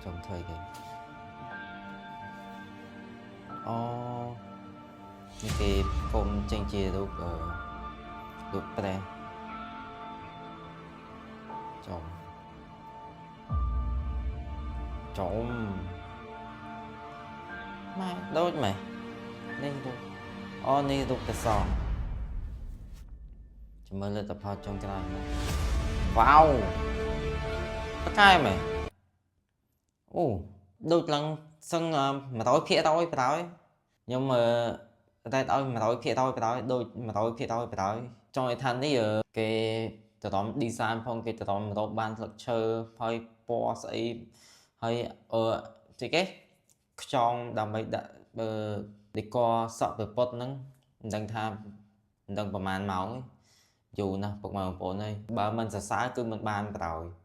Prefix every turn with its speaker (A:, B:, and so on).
A: ចង់ធ្វើគេអូនេះគេគុំចេញជារូបអឺរូបព្រះចំចំម៉ែដូចម៉េះនេះរូបអូនេះរូបព្រះសង្ឃចាំមើលលទ្ធផលចុងក្រោយមកវ៉ាវបកែម៉េះអូដូចឡើងសឹង100%ប្រហើយខ្ញុំអឺតែឲ្យ100%ប្រហើយដូច100%ប្រហើយចង់ឲ្យថានេះគេតម្រាំ design ផងគេតម្រាំរកបានស្លឹកឈើហើយពណ៌ស្អីហើយអឺស្អីគេខ្យងដើម្បីដាក់អឺ decor សក់ព្រះពុទ្ធហ្នឹងមិនដឹងថាមិនដឹងប្រហែលម៉ោងទេយូរណាស់ពុកម៉ែបងប្អូនអើយបើមិនសរសើរគឺមិនបានប្រហើយ។